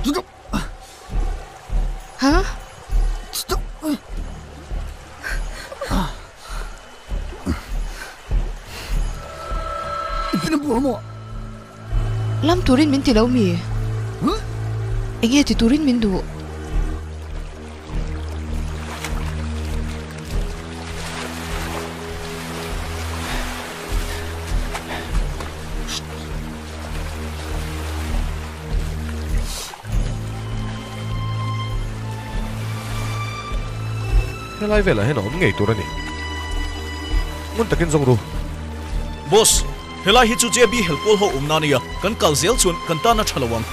Ha? Lam turin min ti lo mi? Enge ti turin min duh? Helai velah hian a awm ngei tur a ni. Ngun takin zawng ru. Boss, helai hi chu JB helkawl ho awmna a nia, kan kal zel chuan kan tan a tha lo ang.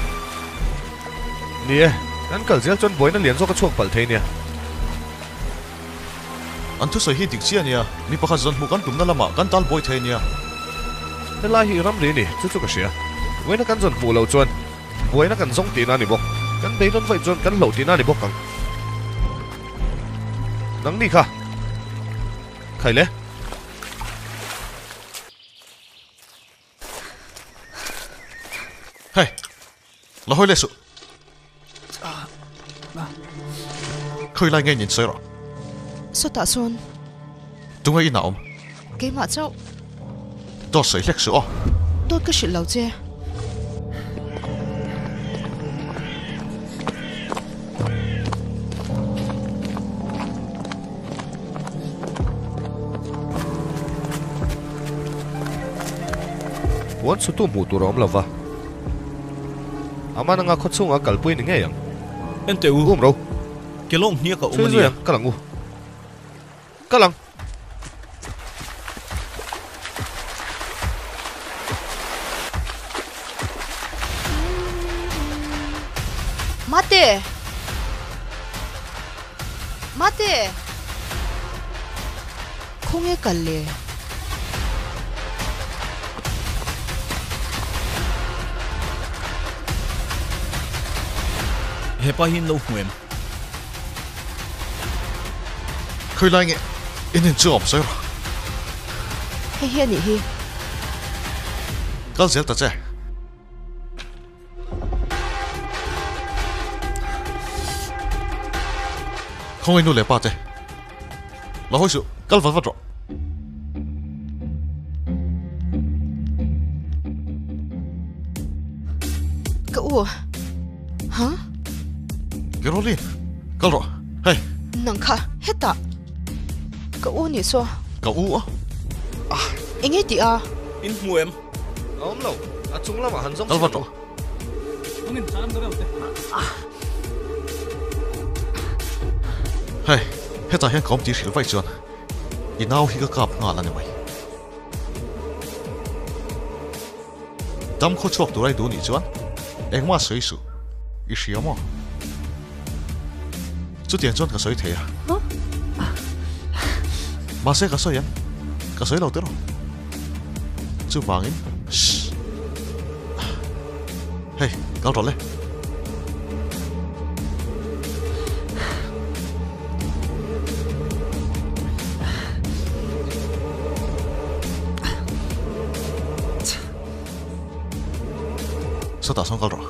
Ni e, kan kal zel chuan buaina lian zawk a chhuak palh thei nia. An thusawi hi dik chiah a nia, mi pakhat zawn hmuh kan tumna lamah kan tal buai thei a nia. Helai hi ramri a ni, chu chu ka hria. Buaina kan zawn hmuh loh chuan buaina kan zawng tihna a ni bawk. Kan beidawn vaih chuan kan hloh tihna a ni bawk ang. Nangni kha khai le. Hei, la hawi leh suh. Khawi lai ngei nin sawi rawh. Sawtah sawn. Tunge inah awm? Keimah chauh. Dawt sawi hlek suh aw. Dawt ka hrilh lo che. Puan chhutu hmuh tur a awm lo va, Aman anga khawchhunga kalpui ni ngei ang. Ente u. Um ro. Kelawng hniak a awm a Chhui nia. zui ang, kal ang u. Kal ang. Mate! Mate! Khawnge kal le? Hepa hi in lo hmu em? Khawi lai nge in in chu awm sawi rawh. Hei hi a nih hi. Kal zel ta che. Khawngaih nu leh pa te. La hawi suh, kal vat vat rawh. Ka u. Ha? Caroline, kal rawh. Hei. Nang kha, hetah. Ka u nih saw. Ka u a? Ah. Enge tih a? In hmu em? A awm lo, a chung lamah han zawng Kal vat rawh. Hei, hetah hian ka awm tih hrilh vaih chuan i nau hi ka kap nghal a ni mai. Dam khaw chhuak tur a i duh nih chuan engmah sawi suh, i hria maw? Chutiang chuan ka sawi thei a. Mahse ka sawi ang, ka sawi lo tiraw? Chuvangin, shh. Hei, kal rawh le. Sawtah sawn kal rawh.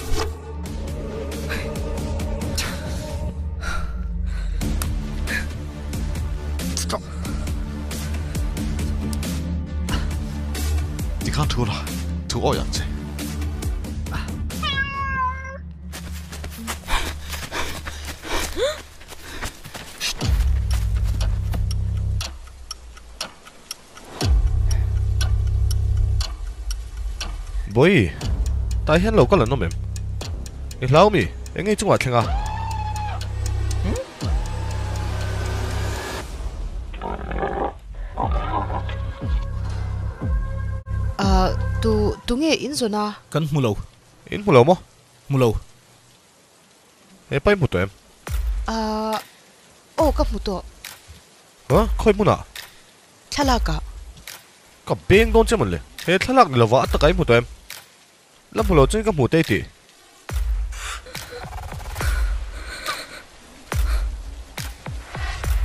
Tikhan thu la, thu awi ang che. Bawi, tah hian lo kal an awm em? I hlau mi? Eng nge chungah thleng a? Ahh, tu, tunge in zawn a? Kan hmu lo. In hmu lo maw? Hmu lo. He pa i hmu tawh em? Ahh, aw ka hmu tawh. Huh? Khawi hmunah? Thlalakah. Ka beng dawn che mawn le. He thlalak ni lova a taka i hmu tawh em? La hmu lo chuan ka hmu te i tih.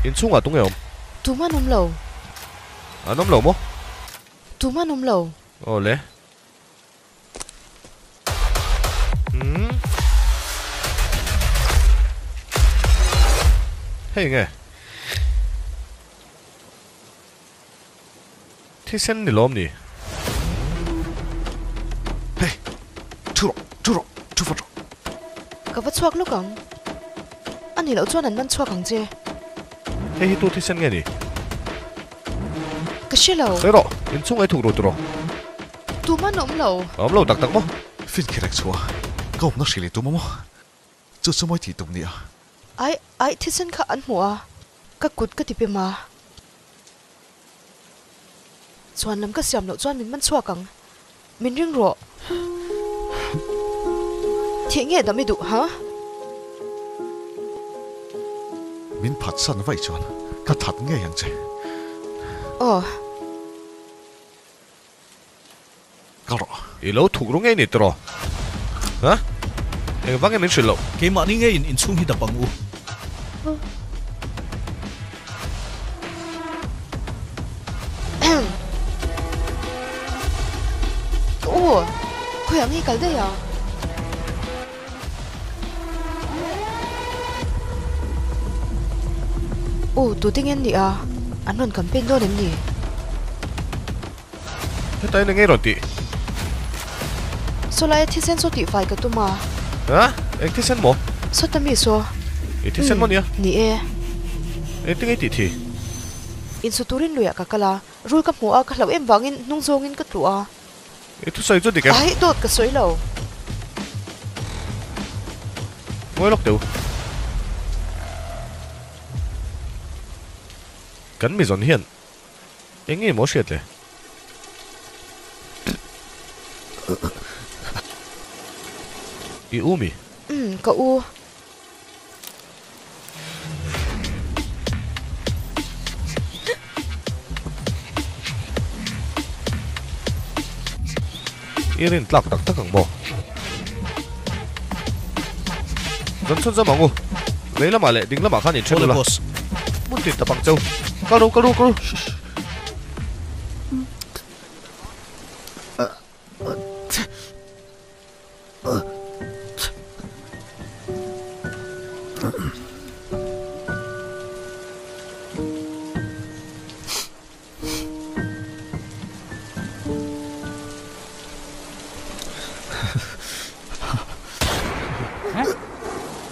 Inchhungah tunge awm? Tum an awm lo. An awm lo maw? Tum an awm lo. Aw le. Hmm. Hei nge? Thisen ni lawm ni? Hey! Thu rawh, thu rawh, thu vat rawh. Ka va chhuak lawk ang. A nih loh chuan an man chhuak ang che. Hei hi tu thisen nge ni? Ka hre lo. Sawi rawh, inchhung ei thuk ru tiraw? Tum an awm lo. A awm lo tak tak maw? Finkherek chhuah ka awmna hrilh i tum a maw? Chu chu mawi tih tum nia. Aih, aih thisen kha an hmuh a, ka kut ka ti pem a. Chuan lam ka siam loh chuan min man chhuak ang. Min ring rawh. Thih nge dam i duh, ha? Min phatsan vaih chuan ka that ngei ang che. Aw. Kal rawh. I lo thuk ru ngei ni tiraw? Ha? Engvang nge min hrilh loh? Keimahni ngeiin inchhung hi dap ang u. Ka u, khawiah nge i kal daih a? U, tute nge an nih a? An rawn campaign dawn em ni? Heta in enge rawn tih? Saw laia thisen saw tihfai ka tum a. Ha? Eng thisen maw? Sawta mi saw. I thisen maw nia? Ni e. Engtin nge i tih thi? Insu turin luiah ka kal a, rul ka hmu a, ka hlauh em vangin hnung zawngin ka tlu a. I thusawi chu dik em? Aih, dawt ka sawi lo. Ngawi lawk teu. Kan mizawn hian eng nge maw hriat le? I u mi? Umm, ka u. I rin tlak tak tak ang maw? Zan chhun zam ang u. Vei lamah leh ding lamah khan inthen ula. Hmun tin tap ang cheu. Kal ru, kal ru, kal ru.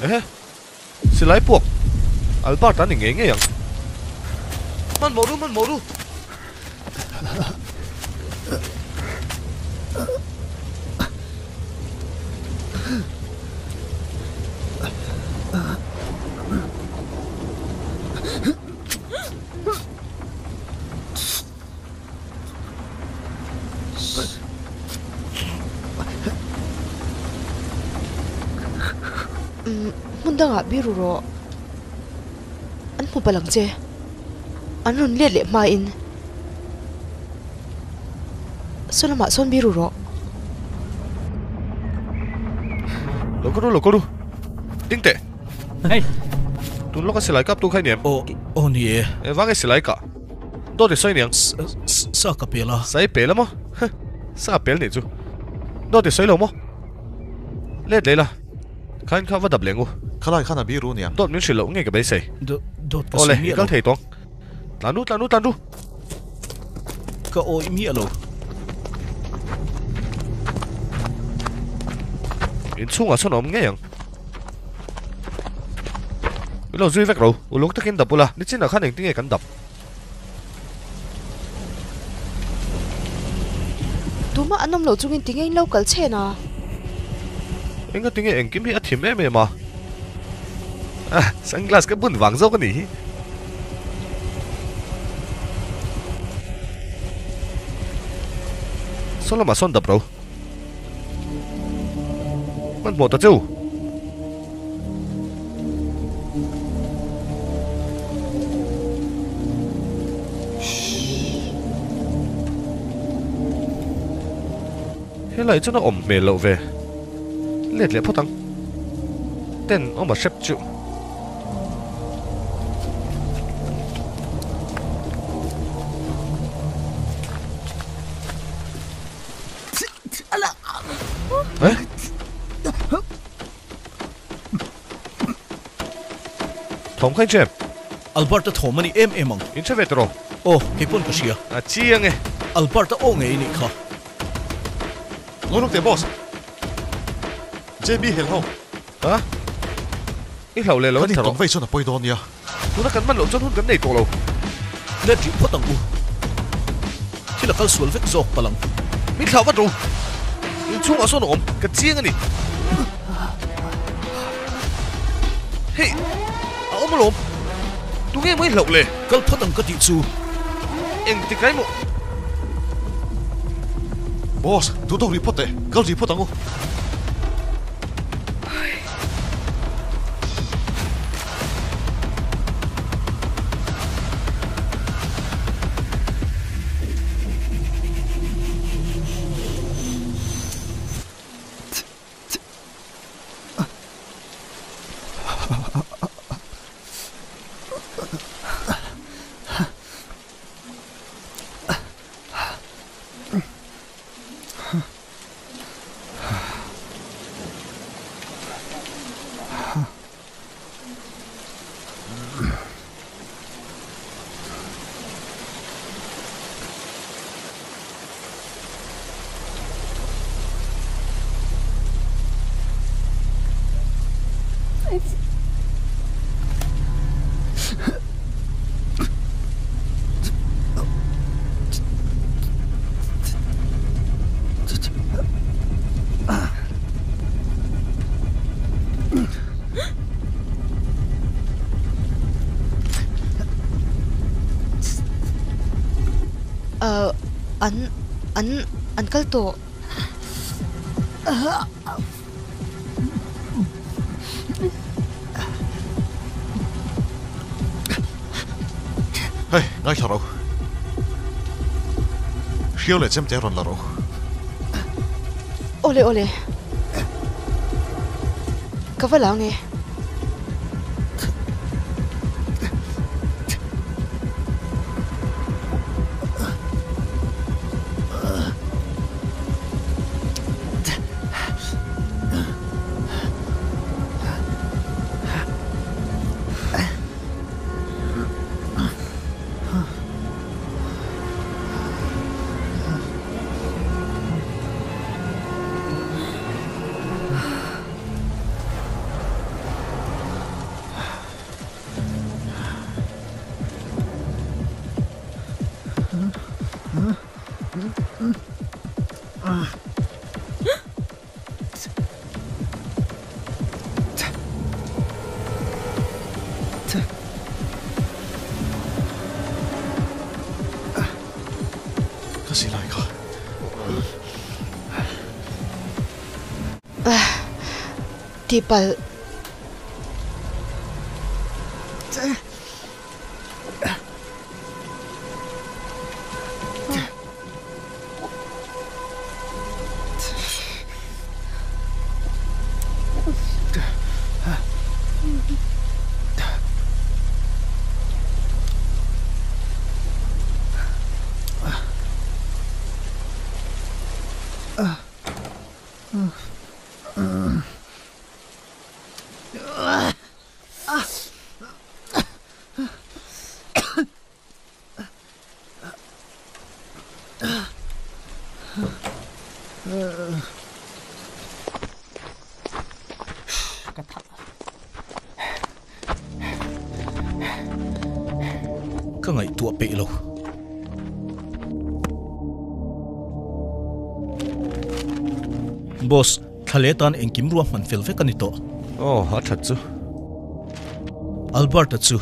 Ehe, silai puak Albert a ni ngei ngei ang. Hmanhmawh ru, hmanhmawh ru. Hmun dangah biru rawh. An hmu palh ang che. An rawn let leh hmain. Saw lamah sawn biru rawh. Lo ka ru, lo ka ru. Ding teh. Hei. Tun lawka silai kap tu kha i ni em? Aw, aw ni e. Engvang nge silai kah? Dawt i sawi niang. Sa ka pel a. Sa i pel a maw? Huh, sa a pel nih chu. Dawt i sawi lo maw? Let leh la. Khain kha va dap leh ngu. Khalai khan a biru niang. Dawt min hrilh loh nge ka beisei. Dawt ka sawi miah lo. Awle, i kal thei tawng. Tlan ru, tlan ru, tlan ru. Ka awih miah lo. Inchhungah sawn a awm ngei ang. Min lo zui vek ro. Uluk takin dap ula, nichinah khan engtin nge kan dap? Tumah an awm lo chungin tinge in lo kal chhen a? Enga tinge engkim hi a thim em em a? Ah, sunglass ka bun vang zawk a nih hi. Saw lamah sawn dap ro. Hmanhmawh ta cheu. Helai chuan a awm hmel loh ve. Let leh phawt ang. Ten awm a hrep chu. Eh? Thawm kha i chem. Albert-a thawm a ni em em ang. In hre ve tawh. Aw, kei pawn ka hria. A chiang e. Albert-a aw ngei i nih kha. Ngawi rawk teh boss. JB hel ho. Ha? I hlauh leh lo a ni tawh. Kan vei chuan a pawi dawn nia. Tuna kan man loh chuan hun kan nei tawh lo. Let rih phawt ang u. Thil a kal sual vek zawk palh ang. Min thlah vat ro. Inchhungah sawn a awm. Ka chiang a ni. Hei, a awm alawm. Tunge maw i hlauh le? Kal phawt ang ka tih chu. Engti kai maw? Boss, duh tawk rih phawt teh. Kal rih phawt ang u. Uh, an an an kal tawh. Hei, ngaithla ro. Hriau leh chemte rawn la ro. Awle awle. Ka va lang e. Ka silai kha. Tihpalh. Ka ngaihtuah peih lo. Boss, thla leh tan engkim ruahman fel vek a ni tawh. Aw, a that chu. Albert-a chu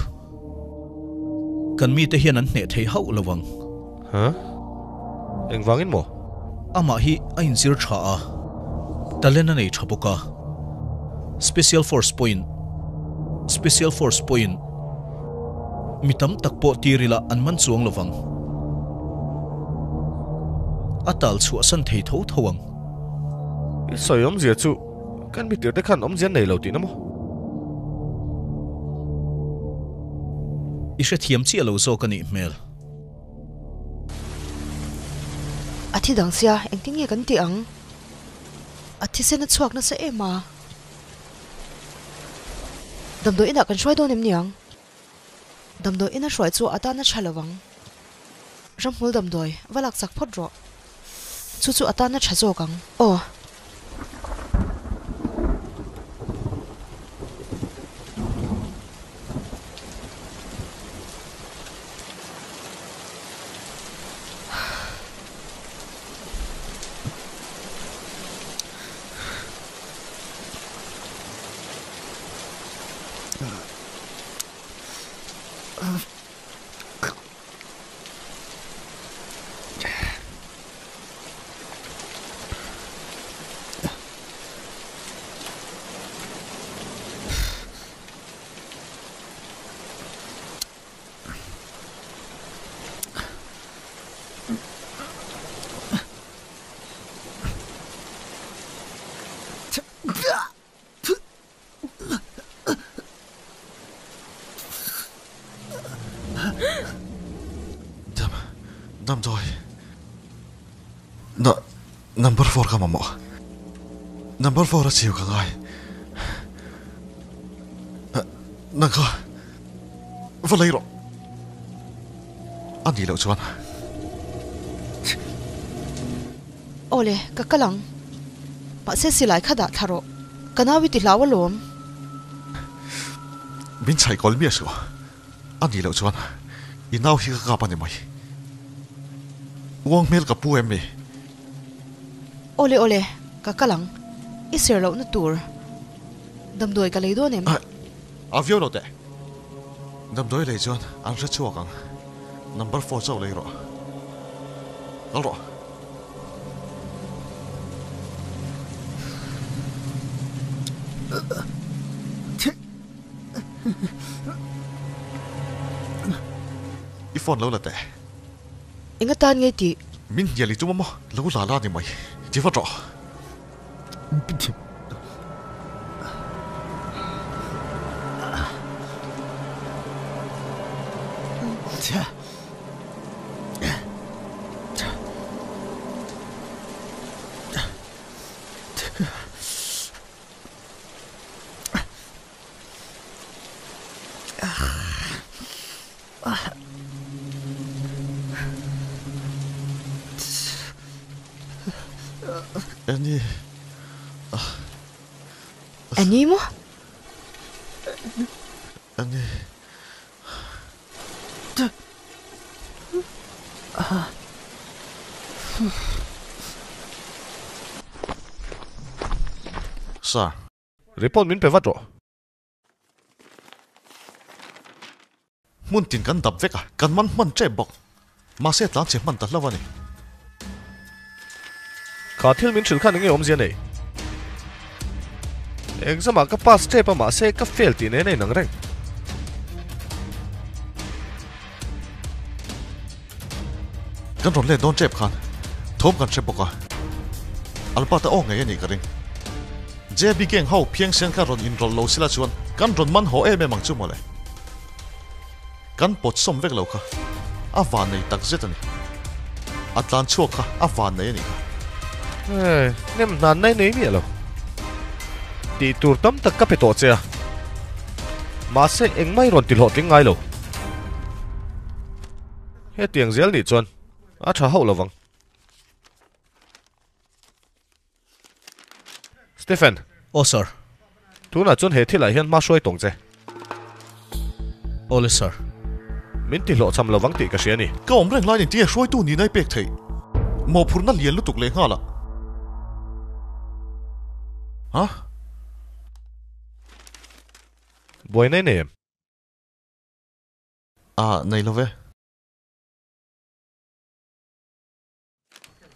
kan mite hian an hneh thei hauh lo ang. Huh? Engvangin maw? Amah hi a inzir tha a, talent a nei tha bawk a. Special Force pawhin Special Force pawhin mi tam tak pawh tir ila an man chuang lo vang. A tal chhuahsan thei tho tho ang. I sawi awmzia chu kan mi tirte khan awmzia an nei lo tihna maw? I hrethiam chiah lo zawk a nih hmel. A thi dang sia, engtin nge kan tih ang? A thisen a chhuak nasa em a. Damdawi inah kan hruai dawn em niang? Damdawi ina hruai chu a tan a tha lo ang. Ramhmul damdawi va lak chak phawt rawh. Chu chu a tan a tha zawk ang. Aw. Dam, damdawi. Na, number four ka mamawh. Number four a chiu ka ngai. Nang kha, va lei rawh. A nih loh chuan. Awle, ka kal ang. Mahse silai kha dah thla rawh. Ka nau i ti hlau alawm. Min chhaih kawl miah suh. A nih loh chuan i nau hi ka kap a ni mai. Uang hmel ka pu em mi? Awle awle, ka kal ang. I ser lohna tur damdawi ka lei dawn em? A viau lo teh. Damdawi lei chuan an hre chhuak ang. Number four chauh lei rawh. Kal rawh. I phone lo la teh. Eng atan nge tih? Min hnial i tum a maw? Lo la la ni mai. Ti vat rawh. Annie. Annie maw? Annie. Sir. Report min pe vat rawh. Hmun tin kan dap vek a, kan man hman tep bawk. Mahse tlan chhe hman ta hlauh a ni. Kha thil min hrilh khan enge awmzia nei? Exam ah ka pass tep a mahse ka fail tih nen a inang reng. Kan rawn let dawn tep khan thawm kan hre bawk a, Albert-a aw ngei a nih ka ring. JB gang ho phiang sen kha rawn inrawlh lo sila chuan kan rawn man haw em em ang chu mawle. Kan pawt sawm vek lo kha a van nei tak zet a ni. A tlan chhuak kha a van nei a nih kha. Hei, nem hnan nai nei miah lo. Tih tur tam tak ka pe tawh che a. Mahse engmah i rawn ti hlawhtling ngai lo. Hetiang zel nih chuan a tha hauh lovang. Stephen. Aw sir. Tunah chuan he thilah hian hma hruai tawng che. Awle sir. Min ti hlawhchham lovang tih ka hria a ni. Ka awm reng lai ni tia hruaitu nihna i pek theih. Mawhphurhna lian lutuk leh nghal ah. Ha? Buaina i nei em? Ah, nei lo ve.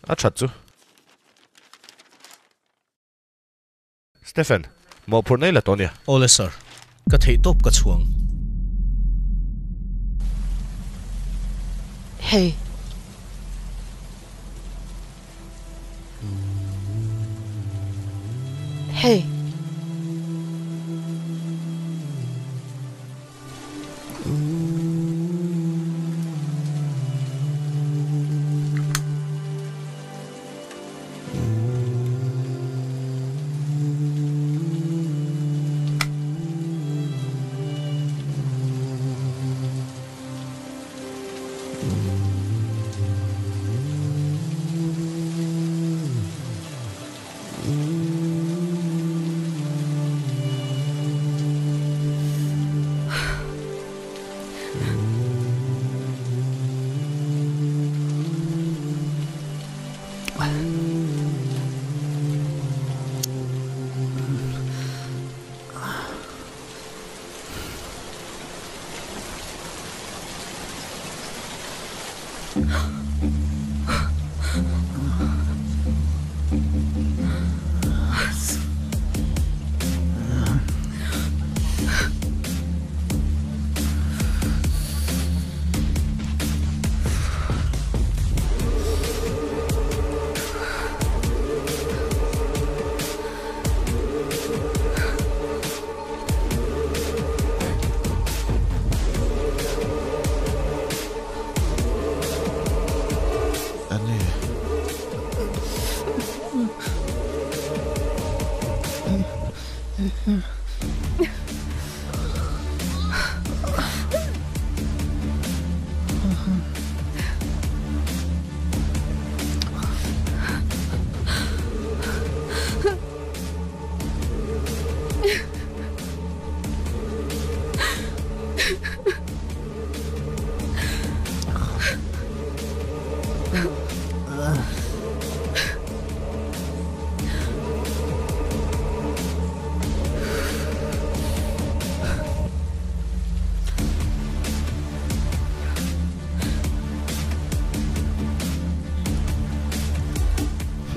A that chu. Stephen, mawhphurh nei la tawh nia. Awle sir, ka theih tawp ka chhuang. Hey. Hey.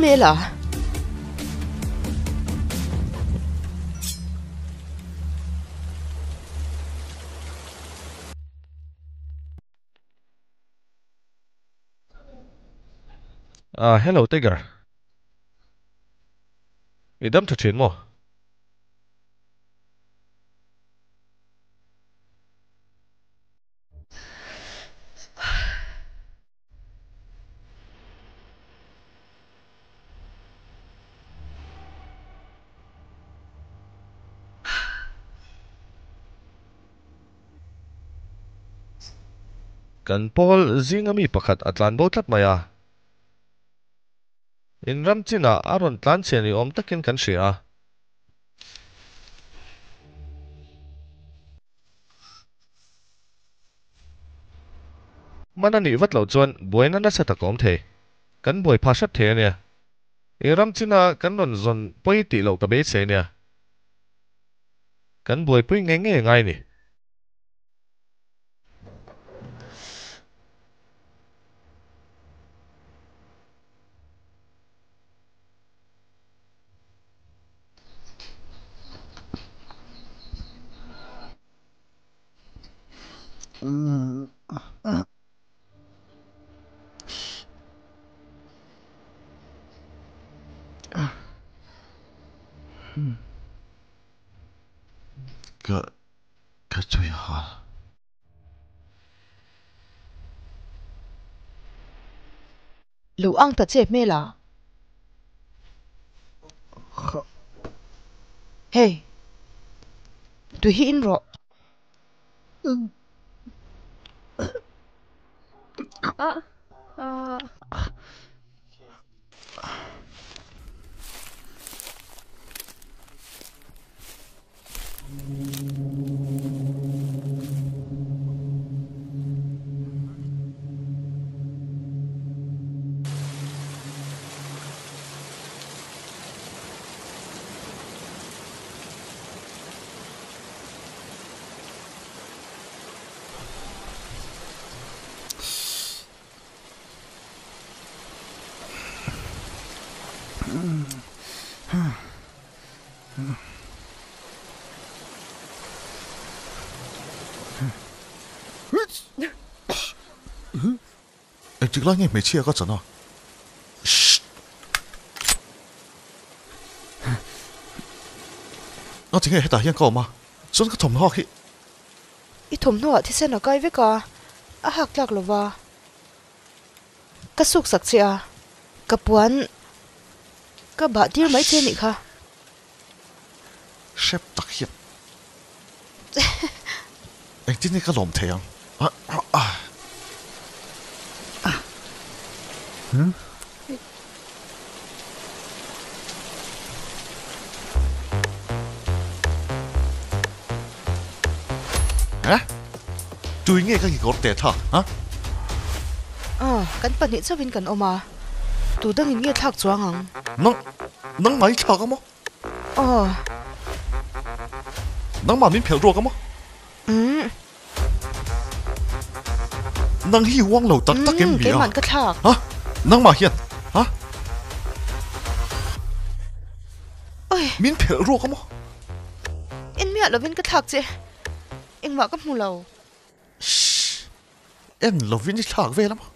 Hmela. Ah, hello Tiger. I dam tha thin maw? Kan pawl zinga mi pakhat a tlan bo tlat mai a. In ram chinah a rawn tlan chhiah ni awm takin kan hria a. Hman a nih vat loh chuan buaina nasa tak a awm thei. Kan buai pha hrep thei a nia. I ram china kan rawn zawn pawi tih loh ka beisei nia. Kan buaipui ngei ngei a ngai ni. Ka ka tui hal. Lo ang ta che hmel a. Hey. Tui hi in rawh. Engtik lai nge hmeichhia ka chan a? Shh! A tinge hetah hian ka awm a, chuan ka thawmhnaw khi. I thawmhnaw ah thisen a kai vek a, a hak tlak lo va. Ka suk sak che a, ka puan ka bah tir mai che nih kha. Hrep tak hian engtin nge ka lawm thei ang? Eh? Tui nge ka kekawr teh thlak, ha? Aw, kan pahnih chauhin kan awm a, tu dangin nge thlak chuang ang? Nang, nangmah i thlak a maw? Aw. Nangmah min phelh ruak a maw? Umm. Nang hi uang lo tak tak em mi a? Keiman ka thlak. Ha? Nangmah hian? Ha? Oi! Min phelh ruak a maw? En miah lovin ka thlak che. Engmah ka hmu lo. Shh! En lovin i thlak vel a maw?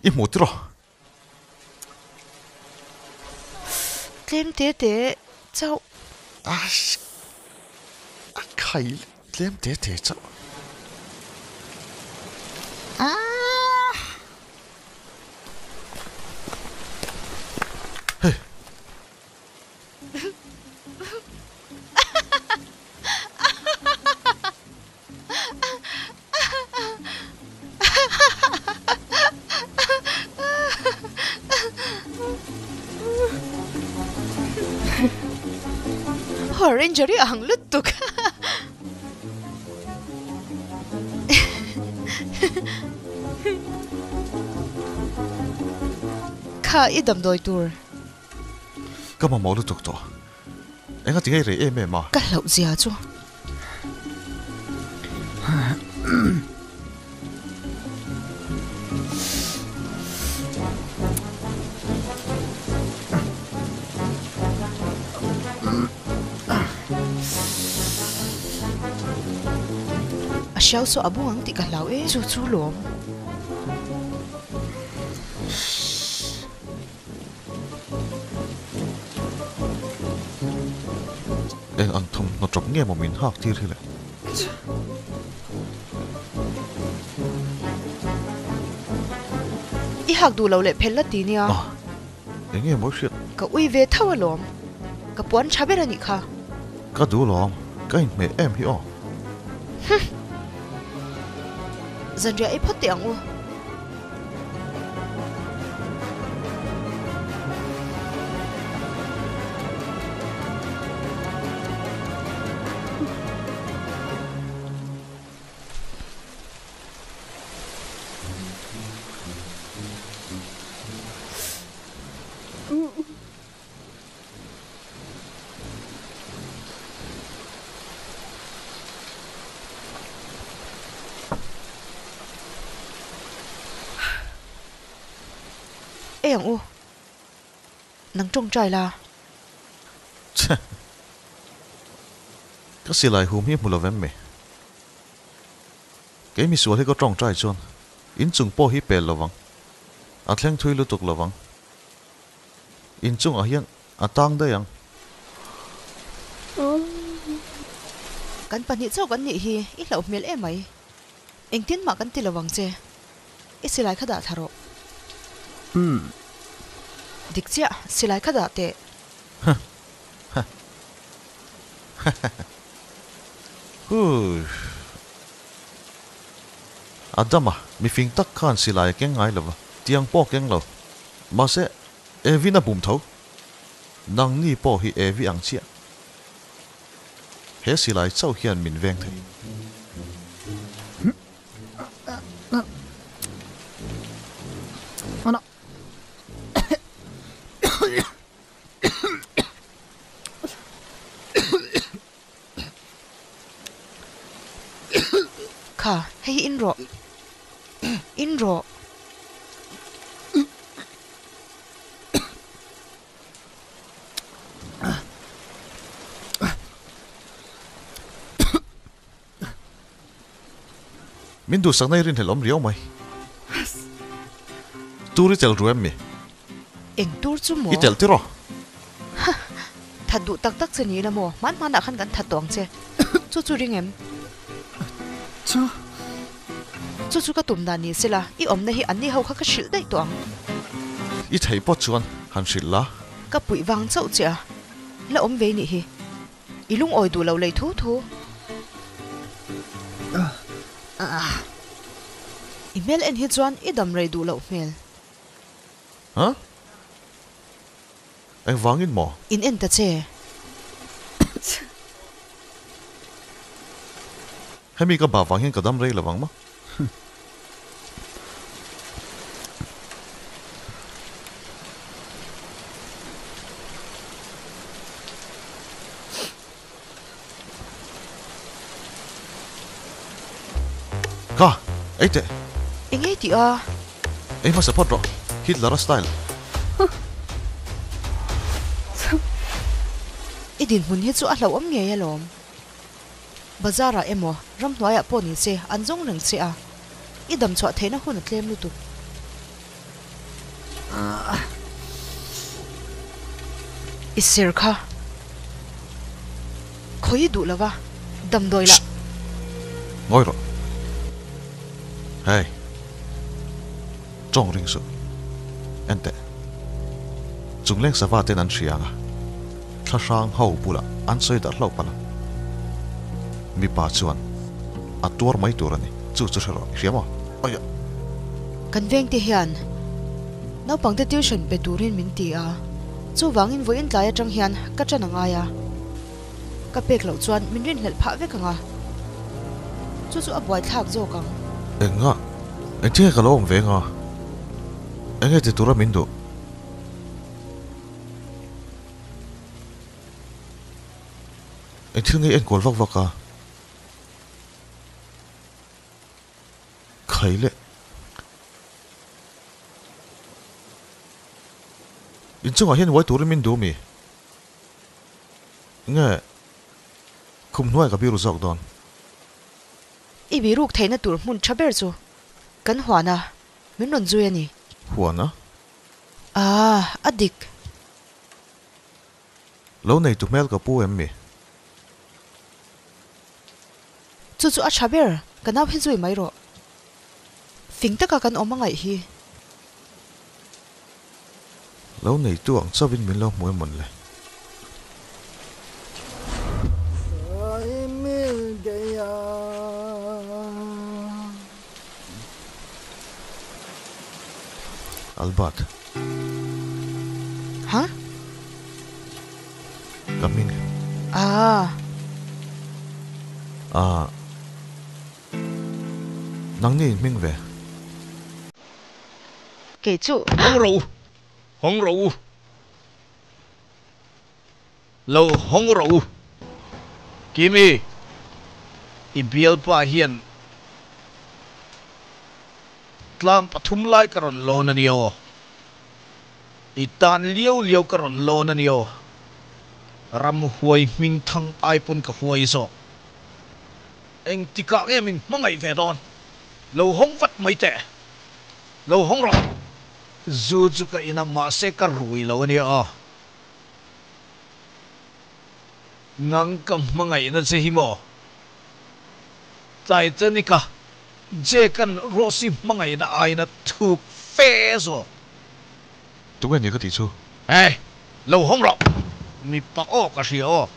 I hmu tiraw? Tlem te te chauh. Ashh! A khai tlem te te chauh. Hey! Power Ranger hi a hang lutuk. Kha i damdawi tur. Ka mamawh lutuk tawh. Enga ti ngei rei em em a? Ka hlauh zia chu. A hriau saw a bung ang tih ka hlau e. Chu chu lawm. Eng ang thawmhnaw tawp nge maw min hak tir hi le? I hak duh lo leh phel la ti nia. Ah, eng nge maw i hriat? Ka ui ve tho alawm. Ka puan tha ber a nih kha. Ka duh lawm, ka inhmeh em hi aw. Humm. Zanriah ei phawt teh ang u. Ei ang u, nang tawngtai la. Chhe! Ka silai hum hi hmu lo vem mi? Kei misual hi ka tawngtai chuan inchung pawh hi pel lo vang, a thleng thui lutuk lo vang. Inchungah hian a tang daih ang. Kan pahnih chauh kan nih hi i hlauh hmel em mai. Engtin mah kan ti lo ang che. I silai kha dah thla rawh. Dik chiah, silai kha dah teh. Huish. Adama, mifing tak khan silai a keng ngai lo va, tiang pawh a keng lo. Mahse, Evin a bum tho. Nangni pawh hi Evi ang chiah. He silai chauh hian min veng thei. Kha, hei hi in rawh. In rawh. Min duhsakna i rinhlelh awm riau mai. Tur i tel ru em mi? Eng tur chu maw? I tel tiraw? Ha! That duh tak tak che ni ila maw? Hman hmanah khan kan that tawh ang che. Chu chu ring em? Chu. Chu chu ka tum dan ni se la, i awmna hi anni ho kha ka hrilh daih tawh ang. I theih pawh chuan han hrilh la. Ka puih vang chauh che a, la awm ve nih hi. I lungawi duh loh lei thu thu. I hmel en hi chuan i dam rei duh loh hmel. Huh? Engvangin maw? In en ta che. Hemi ka bah vang hian ka dam rei lovang maw? Ka, ei teh. Eng nge tih a? Ei hmasa phawt rawh, Hitler-a style. I dinhmun hi chu a hlauhawm ngei alawm. Bazar-ah emaw, ramhnuaiah pawh ni se an zawng reng che a, i dam chhuah theihna hun a tlem lutuk. I ser kha khawi duh lova damdawi lah. Shh! Ngawi rawh. Hey! Tawng ring suh. Enteh. Chungleng sava ten an hria ang a, thlahrang ho bulah an sawi darh hlauh palh a. Mipa chuan a tuar mai tur a ni. Chu chu hre rawh, i hria maw? Aia! Kan vengte hian naupangte tuition pe turin min ti a, chuvangin vawiin tlai atang hian ka ṭan a ngai a, ka pek loh chuan min rinhlelh phah vek ang a, chu chu a buaithlak zawk ang. Enga? Engtin nge ka lo awm ve anga? Enge ti tura min duh? Engthil nge i enkual vak vak a? Khai le. Inchungah hian uai turin min duh mi? Nge khum hnuai ka biru zawk dawn? I biruk theihna tur hmun tha ber chu kan huan a, min rawn zui a ni. Huan a? Aah, a dik. Lo neitu hmel ka pu em mi? Chu chu a tha ber, ka nau hi zui mai rawh. Fing taka kan awm a ngaih hi. Lo neitu ang chauhin min lo hmu em mawn le? Albert. Huh? Ka hming. Ah. Ah. Nangni in hming ve. Kei chu. Hawng rawh u. Hawng rawh u. Lo hawng rawh u. Kimi, i bialpa hian tlang pathum lai ka rawn lawn a nia aw. I tan liau liau ka rawn lawn a nia aw. Ramhuai hming thang ai pawn ka huai zawk. Engtikah nge min hmangaih ve dawn? Lo hawng vat mai teh. Lo hawng rawh. Zu chu ka in a, mahse ka rui lo a nia aw. Nang ka hmangaihna che hi maw? Titanic-a Jake-a'n Rose-i hmangaihna aiin a thuk fe zawk. Tunge ni ka tih chu? Hey! Lo hawng rawh! Mipa aw ka hria aw.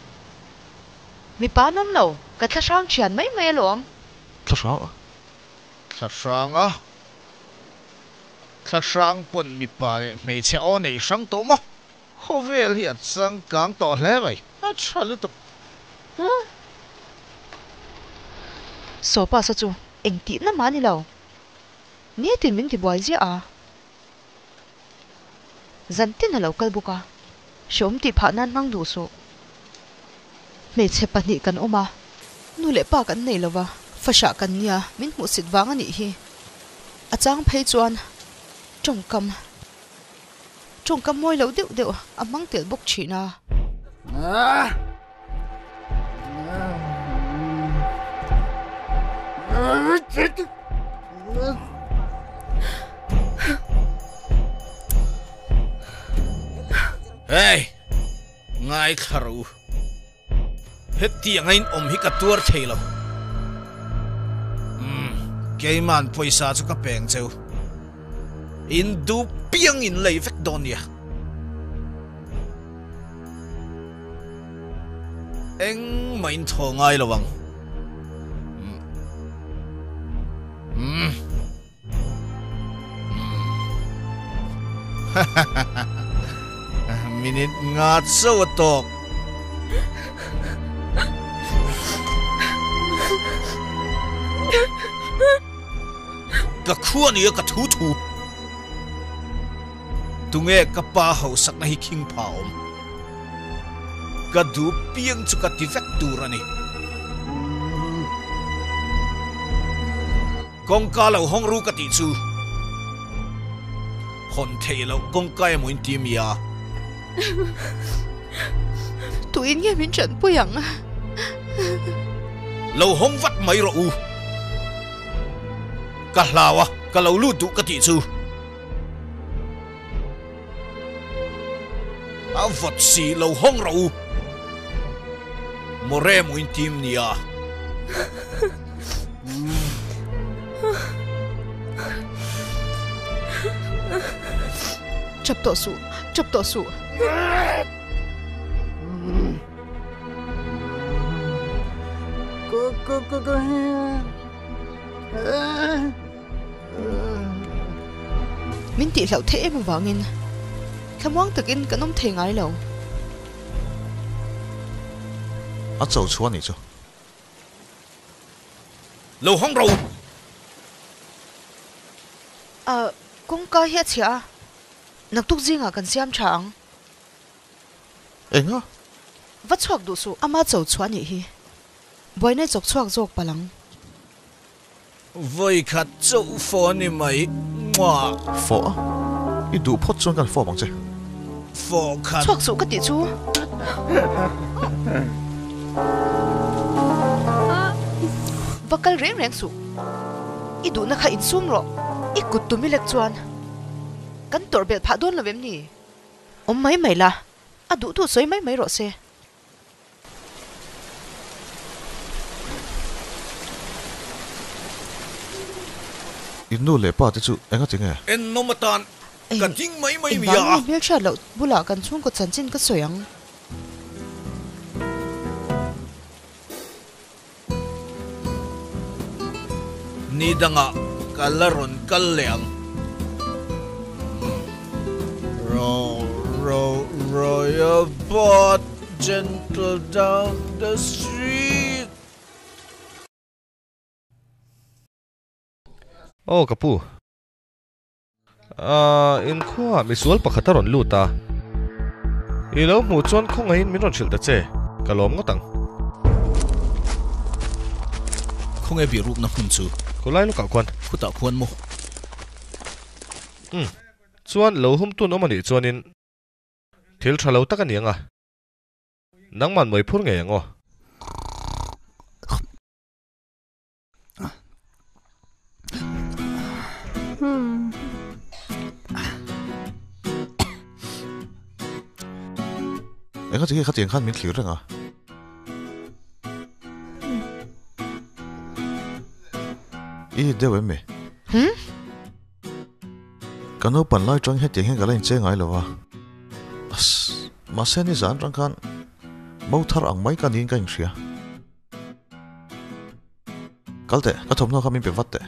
Mipa an awm lo, ka thlahrang thian mai mai alawm. Thlahrang a? Thlahrang a? Thlahrang pawn mipa leh hmeichhe aw nei hrang tawh maw? Khawvel hi a changkang tawh hle mai, a tha lutuk. Saw pa sa chu eng tihna mah a ni lo. Nitin min tibuai ziah a. Zan tin a lo kal bawk a, hreawm tih phah nan hmang duh suh. Hmeichhe pahnih kan awm a, nu leh pa kan nei lova, fahrah kan nia min hmuhsit vang a nih hi. A chang phei chuan tawngkam tawngkam mawi lo deuh deuh a hmang telh bawk thin a. Hey! Ngaithla rawh u. Hetiang a inawm hi ka tuar thei lo. Umm, keima'n pawisa chu ka peng cheu. In duh piang in lei vek dawn nia. Engmah in thaw ngai lo ang. Umm. Minute nga chauh a tawk. Ka khua nia ka thu thu. Tunge ka pa hausakna hi khing pha awm. Ka duh piang chu ka ti vek tur a ni. Kawngka lo hawng ru ka tih chu hawn theih loh kawngka emaw in ti mi a? Tuin nge min tanpui ang? Lo hawng vat mai rawh u. Ka hlau a, ka lo lut duh ka tih chu. A vawt si lo hawng rawh u. More mu in tim nia. Chap tawh suh, chap tawh suh. Min tihhlauh theih em avangin thlamuang takin kan awm thei ngai lo. A cho chhuah anih chu. Lo hawng ro! A, kawngka hi a chhia a, naktuk zingah kan siam tha ang. Enga? Va chhuak duh suh, ama cho chhuah anih hi. Buaina i chawk chhuak zawk palh ang. Vawi khat chauh fawh a ni mai muah. Fawh a? I duh phawt chuan kan fawp ang che. Fawh khat. Chhuak suh ka tih chu. Va kal reng reng suh. I duhna kha insum rawh. I kut tum i lek chuan kan tawrh belh phah dawn lo em ni? Awm mai mai la, a duh duh sawi mai mai rawh se. In nu leh pa te chu enga ti nge? En nawm atan ka ding mai mai mi a. Engvang nge hmelhriat loh bulah kan chhungkaw chanchin ka sawi ang? Ni dangah ka la rawn kal leh ang. Row, row, row your boat gentle down the stream. Aw ka pu. Ahh inkhua misual pakhat a rawn lut a. I lo hmuh chuan khawngaihin min rawn hrilh ta che, ka lawm ngawt ang. Khawnge bihrukna hmun chu? Khulai lawkah khuan. Khutah khuan maw? Umm, chuan lo hum tun awm a nih chuanin thil tha lo tak a ni ang a. Nangman mawi phur ngei ang aw. Enga tinge khatiang khan min thlir reng a? I deuh em mi? Ka naupan lai tang hetiang hian ka la inchei ngai lo a. Mahse nizan tang khan mo thar ang mai ka niin ka inhria. Kal teh, ka thawmhnaw kha min pe vat teh.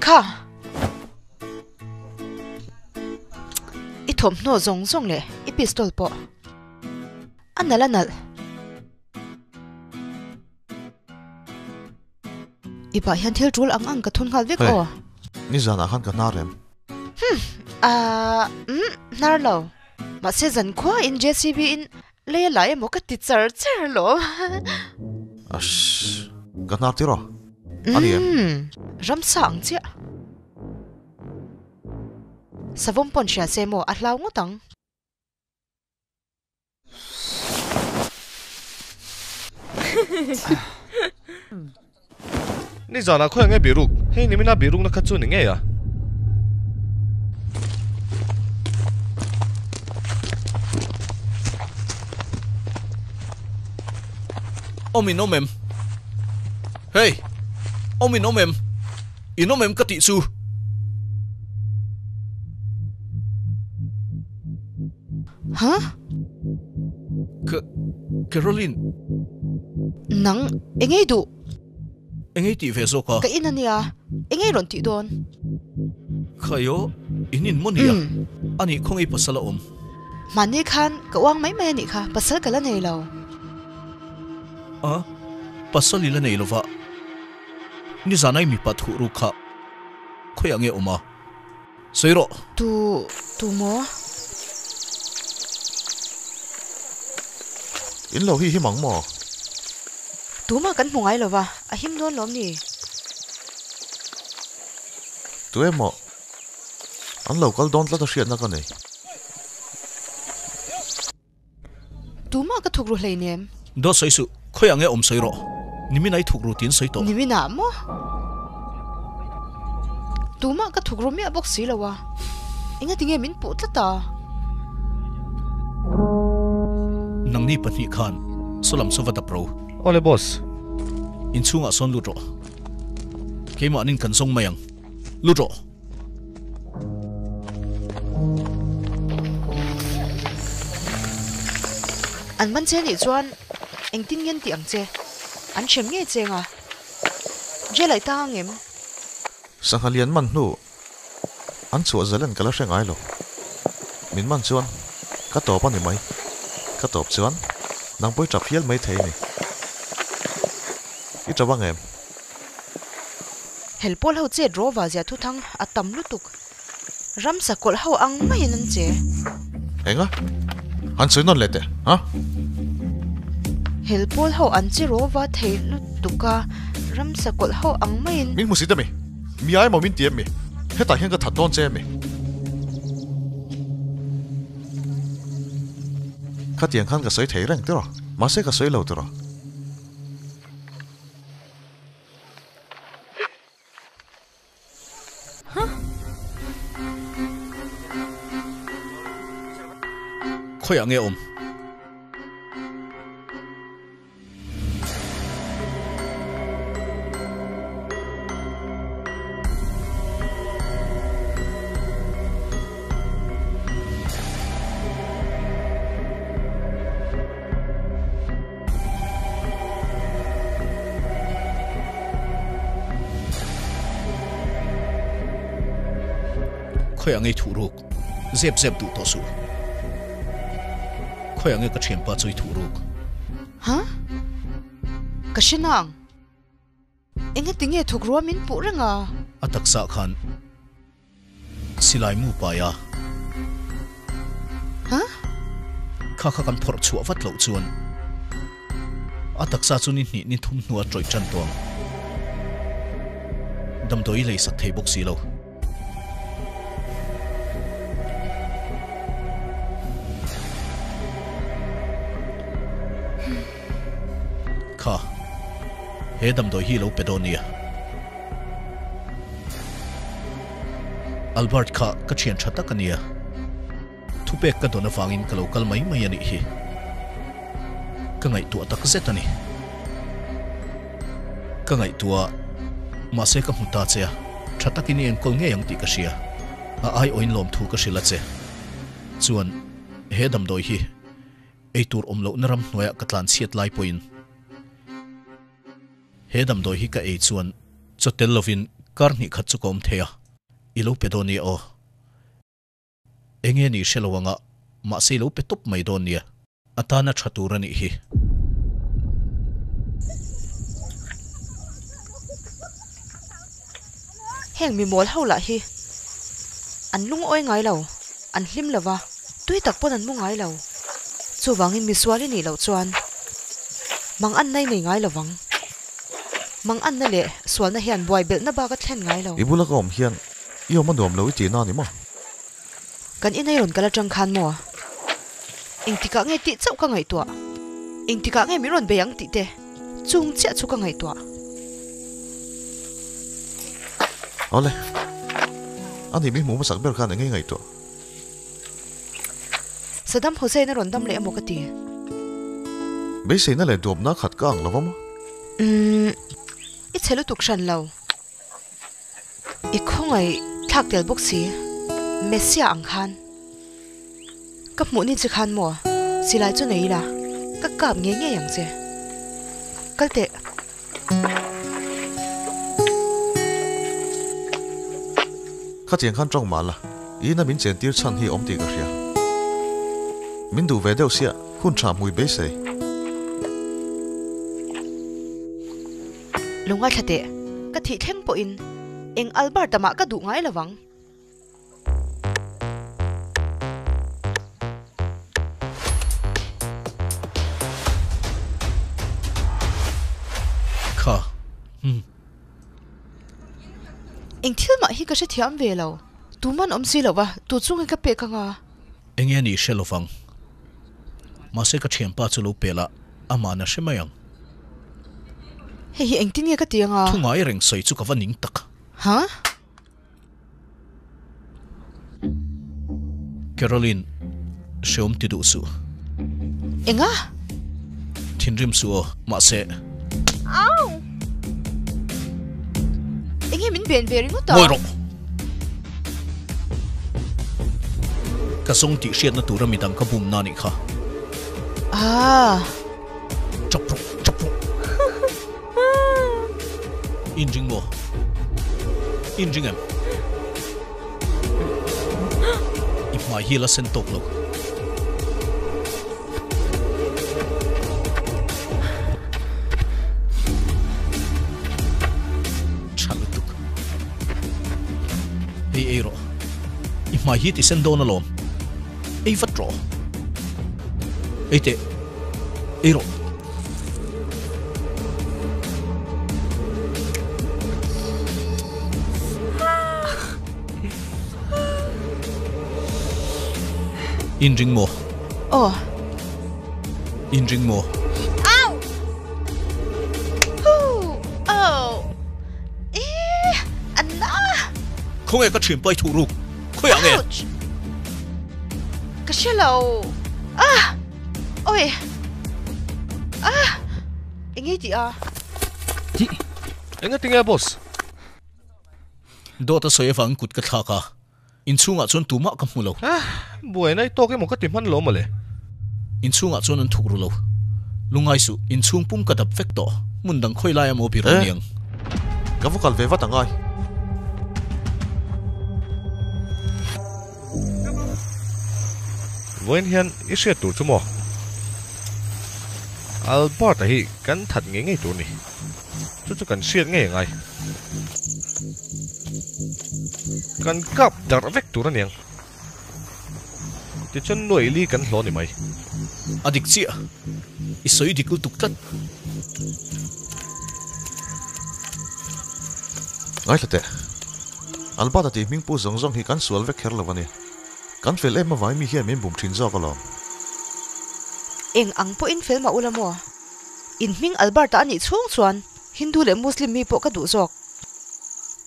Kha! I thawmhnaw zawng zawng leh i pistol pawh a nalh a nalh. I pah hian thil tul ang ang ka thun nghal vek aw. Hey, nizanah khan ka hnar em? Humm, aah, umm, hnar lo. Mahse zankhua in JCB in lei a la emaw ka ti char char alawm. Ashh, ka hnar tir aw. A ni em? Umm, ramsa ang chiah. Savawm pawn hria se maw a hlau ngawt ang. Nizanah khawi nge biruk? Hei nimina birukna kha chu ni ngei a. Awm in awm em? Hei! Awm in awm em? In awm em ka tih chu? Huh? Ka Caroline. Nang engei duh? Engei tih ve zawk a? Ka in ania, engei rawn tih dawn? Khaio, in in maw nia? Anih khawngei pasal a awm. Mahni khan ka uang mai mai a nih kha, pasal ka la nei lo. A, pasal i la nei lova, nizan ai mipa thuh ruk kha khawiah nge awm a? Sawi rawh. Tu, tu maw? In lo hi him ang maw? Tumah kan hmu ngai lova, a him dawn lawm ni? Tu emaw an lo kal dawn tlat a hriatna ka nei. Tumah ka thuk ru hleinem. Dawt sawi suh, khawiah nge awm sawi rawh. Nimin a i thuk ru tiin sawi tawh. Nimin ah maw? Tumah ka thuk ru miah bawk si lo a, engati nge min puh tlat a? Nangni pahnih khan Saw lam saw va dap ro. Awle boss. Inchhungah sawn lut rawh. Keimahnin kan zawng mai ang. Lut rawh. An man che nih chuan engtin ngen tih ang che? An hrem ngei cheng a. Jail aih tang ang em? Sangha lian man hnu an chhuah zalen ka la hre ngai lo. Min man chuan ka tawp a ni mai. Ka tawp chuan nang pawh i tap hial mai thei a ni. I tap ang em? Hel pawl ho chet rawva zia thuthang a tam lutuk. Ramsa kawlh ho ang maiin an che. Enga? Han sawi nawn leh teh, ha? Hel pawl ho an che rawva thei lutuk a, ramsa kawlh ho ang maiin. Min hmu si ta mi? Mi ai maw min ti em mi? Hetah hian ka that dawn che em mi? Khatiang khan ka sawi thei reng tiraw? Mahse ka sawi lo tiraw? Khawiah nge awm? Khawiah nge i thuh ruk? Zep zep duh tawh suh. Khawiah nge ka thianpa chu i thuh ruk? Huh? Ka hre nang. Engati nge thuk rua min puh reng a? A taksa khan Silai mu pai a. Huh? Kha kha kan phawrh chhuah vat loh chuan a taksa chu ni hnih ni thum hnua tawih tan tawh ang. Damdawi lei sak thei bawk si lo. Kha, he damdawi hi lo pe dawn nia. Albert kha ka thian tha tak a nia, thupek ka dawn avangin ka lo kal mai mai a nih hi. Ka ngaihtuah tak zet a ni. Ka ngaihtuah, mahse ka hmu ta che a, tha takin i enkawl ngei ang tih ka hria. A aiawhin lawmthu ka hrilh a che. Chuan, he damdawi hi ei tur awm lohna ram hnuaiah ka tlanchhiat lai pawhin, He damdawi hi ka ei chuan chaw tel lovin kar hnih khat chu ka awm thei a, i lo pe dawn nia aw. Enge ni hre lo anga, mahse i lo pe tawp mai dawn nia. A tana tha tur a nih hi. Heng mi mawl ho lah hi an lungawi ngai lo, an hlim lo va, tui tak pawn an mu ngai lo. Chuvangin misual i nih loh chuan mang anna i nei ngai lo vang. Mang anna leh sualna hian buai belhna bak a thlen ngai lo. I bula ka awm hian i awm a nuam lo i tihna a ni maw? Kan inei rawn kal atang khan maw? Engtikah nge tih chauh ka ngaihtuah? Engtikah nge min rawn bei ang tih te chung chiah chu ka ngaihtuah. Awle, a nih mi hmuh hmasak ber khan enge i ngaihtuah? Saddam Hussein a rawn dam leh emaw ka ti. Beiseina leh duapna khat ka ang lo va maw? Umm, i chhe lutuk hran lo. I khawngaih thlak tel bawk si, Messia ang khan. Ka hmuh ni che khan maw, silai chu nei ila, ka kap ngei ngei ang che. Kal teh. Khatiang khan tawng mah la, i ina min chen tir chhan hi awm tih ka hria. Min duh ve deuh sia, hun tha hmui beisei. Lo ngaithla teh, ka thih thleng pawhin eng Albert-a mah ka duh ngai lo vang. Kha, umm. Eng thil mah hi ka hrethiam ve lo. Tuman awm si lo va, tu chu nge ka pek anga? Enge a nih hre lovang. Mahse ka thianpa chu lo pel a, amah na hre mai ang. Hei hi engtin nge ka ti anga? Thu ngai reng sawi chu ka va ning tak. Huh? Caroline, hreawm ti duh suh. Enga? Thinrim suh aw, mahse. Au! Enge min ben ve ringawt a? Ngawi rawh! Ka zawng tih hriatna tura midang ka bumna anih kha. Ah! Chap rawh, chap rawh. Inring maw? Inring em? I hmai hi la sen tawk lo. Tha lutuk. Hei ei rawh. I hmai hi ti sen dawn alawm. Ei vat rawh. Ei teh. Ei rawh. Inring maw? Aw. Inring maw? Au! Huu! Au! Eeh! Anna! Khawnge ka thianpa i thuh ruk? Khawiah nge? Ouch! Ka hre lo. Ah! Oi! Ah! Eng nge tih a? Enga tinge boss? Dawt a sawi avangin kut ka thlak a, inchhungah chuan tumah ka hmu lo. Ah! Buaina i tawk emaw ka ti hman lo mawle. Inchhungah chuan an thuk ru lo. Lungai suh, inchhung pum ka dap vek tawh. Hmun dang khawi lai emaw bir Eh! aniang. Ka va kal ve vat angai. Vawiin hian i hriat tur chu maw? Albert-a hi kan that ngei ngei tur a ni. Chu chu kan hriat ngei angai. Kan kap darh vek tur aniang. Tichuan nuaih li kan hlawh ni mai. A dik chiah. I sawi dik lutuk tlat. Ngaithla teh. Albert-a tih hming pu zawng zawng hi kan sual vek kher lo a ni. Kan fel em avangin mi hian min bum thin zawk alawm. Eng ang pawhin fel mah ula maw? In hming Albert-a a nih chhung chuan Hindu leh Muslim mi pawh ka duh zawk.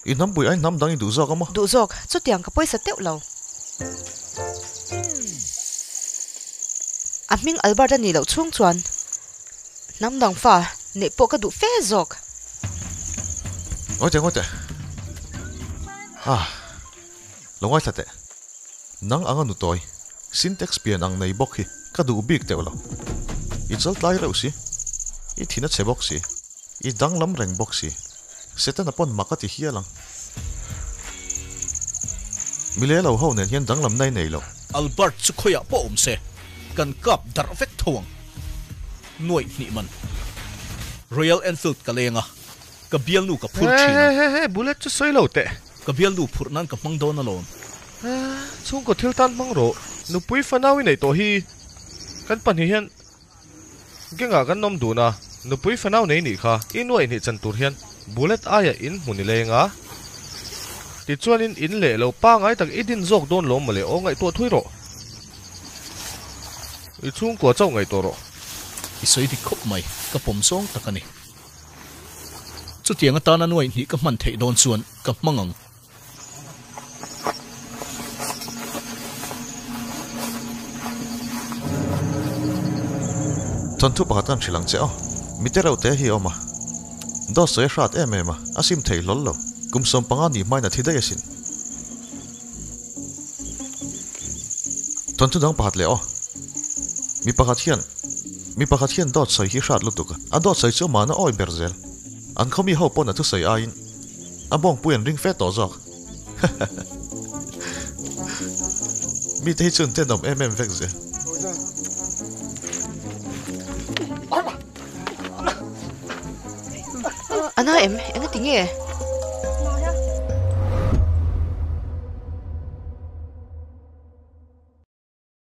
I hnampui aiin hnam dang i duh zawk a maw? Duh zawk, chutiang ka pawisa teuh lo. A hming Albert a nih loh chhung chuan hnam dang fa neih pawh ka duh fe zawk. Ngawi teh, ngawi teh. Ah, lo ngaithla teh. Nang anga nutawi, syntax pian ang nei bawk hi ka duh bik teuh lo. I chaltlai reuh si, i thin a chhe bawk si, i danglam reng bawk si. Setana pawn mak a ti hial ang. Mile lo ho nen hian danglam nai nei lo. Albert chu khawiah pawh awm se, kan kap darh vek tho ang. Nuaih hnih man. Royal Enfield ka leng a, ka bialnu ka phur thin He ang. he he, bullet chu sawi lo teh. Ka bialnu phurh nan ka hmang dawn alawm. Chhungkaw thil tan hmang rawh. Nupui fanau i neih tawh hi kan pahnih hian Gengah kan awm dun a, nupui fanau nei nih kha i nuaih hnih chan tur hian bullet aia in hmun i leng a. Tichuanin in leh lo pangai tak i din zawk dawn lawm mawle aw ngaihtuah thui rawh. I chhungkua chauh ngaihtuah rawh. I sawi dik khawp mai, ka pawm zawng tak a ni. Chutiang atana nuaih hnih ka hman theih dawn chuan ka hmang ang. Thawnthu pakhat kan hrilh ang che aw. Mi te reuh te hi a awm a. Dawt sawi a hrat em em a, a sim thei hlawl lo. Kum 15 nih hmain a thi daih asin. Thawnthu dang pakhat leh aw. Mi pakhat hian mi pakhat hian dawt sawi hi hrat lutuk a, a dawt sawi chu amahna awi ber zel. An khawmi ho pawn a thusawi aiin A bawngpui an ring fe tawh zawk. Mite hi chu an tenawm em em vek zel. A na em? Engati nge?